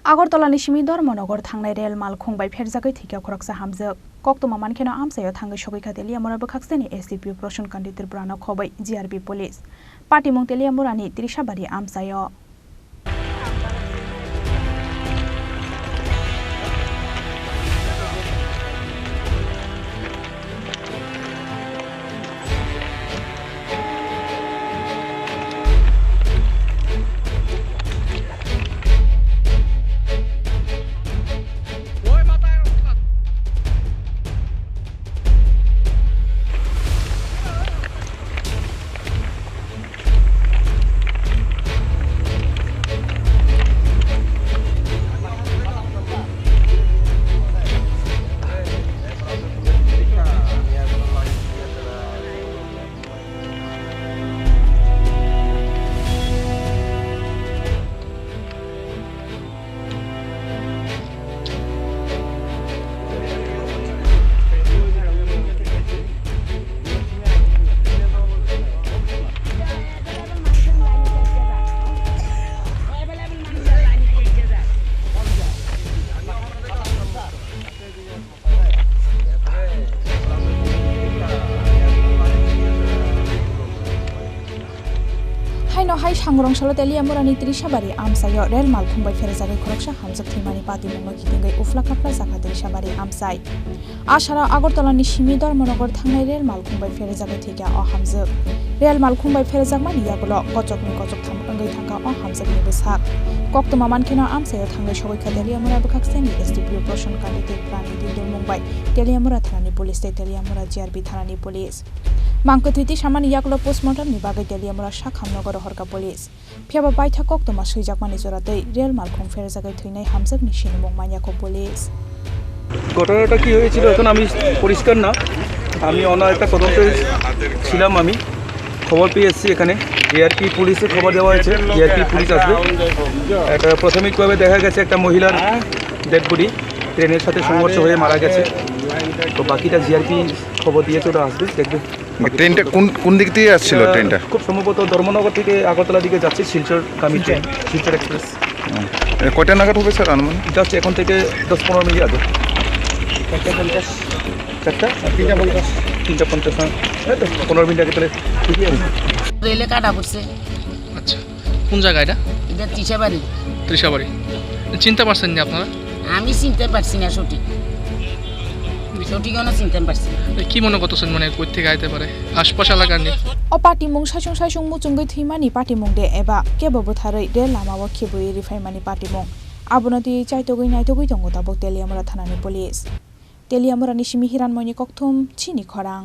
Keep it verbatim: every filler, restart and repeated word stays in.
Agartala ni simi Dharmanagar thangnai rel malkhung bai pherjagwi thwikha khoroksa hamjwk. Koktwma mankheno amchaio thangwi sogwikha Teliamura bwkhakseni S D P O Prasan Kandi Tripura no khobwi G R B police. Patimung Teliamura ni Trisabari amchaio. Haino hai sangrong salo Teliamura ni Trisabari amchaio rel malkhung bai pherjagwi khoroksa hamjwk thwimani patimungno kitingwi ufla khapla jakha Trisabari amchai. Asara Agartala ni simi Dharmanagar thangnai rel malkhung bai pherjagwi thwikha o hamjwk. Rel malkhung bai pherjakmani yagulo kochokni kochoktham wngwi thangkha o hamjwkni bwsak. Koktwma mankheno amchaio thangwi sogwikha Teliamura bwkhakseni S D P O Prasan Kandi Tripura ni dildormung bai Teliamura thanani police tei Teliamura G R B thanani police. Mangkwthwi tisamani yagulo postmortem ni bagwi Teliamura sakhamno rohorkha police. Phiyaba baitha koktwma swijakmani jora tei rel malkhung pherjagwi thwinai hamjwkni sinimung manyakho police. ঘটনাটা কি হয়েছিল এখন আমি পরিষ্কার না, আমি অন্য একটা তদন্তে ছিলাম। আমি খবর পেয়ে এসেছি এখানে, জিআরপি পুলিশে খবর দেওয়া হয়েছে, জিআরপি পুলিশ আসবে। একটা প্রাথমিকভাবে দেখা গেছে একটা মহিলার ডেড বডি ট্রেনের সাথে সংঘর্ষ হয়ে মারা গেছে। তো বাকিটা জিআরপি খবর দিয়েছে, ওরা আসবে, দেখবে। ট্রেনটা কোন, কোন দিক দিয়ে আসছিল এটা ট্রেনটা? খুব সম্ভবত ধর্মনগর থেকে আগরতলা দিকে যাচ্ছে, শিলচরগামী ট্রেন, শিলচর এক্সপ্রেস। হুম। এ, কয়টা নাগাদ হবে স্যার আনুমানিক? জাস্ট এখন থেকে দশ পনেরো মিনিট আগে। চারটা পঞ্চাশ। চারটা? তিনটা পঞ্চাশ। তিনটা পঞ্চাশ, হ্যাঁ। এই তো পনেরো মিনিট আগে তাহলে ঠিকই আছে। রেলে কাটা পড়ছে। আচ্ছা, কোন জায়গা এটা? এটা তৃষাবাড়ি। তৃষাবাড়ি। চিনতে পারছেন না আপনারা? আমি চিনতে পারছি না সঠিক, সঠিক কোনো চিনতে পারছি না। এ, কি মনে করতেছেন, মানে, কই থেকে আইতে পারে? আশপাশ এলাকার নি? O patimung saichung saichung muchungwi thwimani patimung de eba kebo bwtharwi rel lamao khibwi riphaimani patimung? Abono twi chaitogwi naitogwi tongo tabuk Teliamura thanani police. Teliamura ni simi Hiranmoyni Kokthum, chini khorang.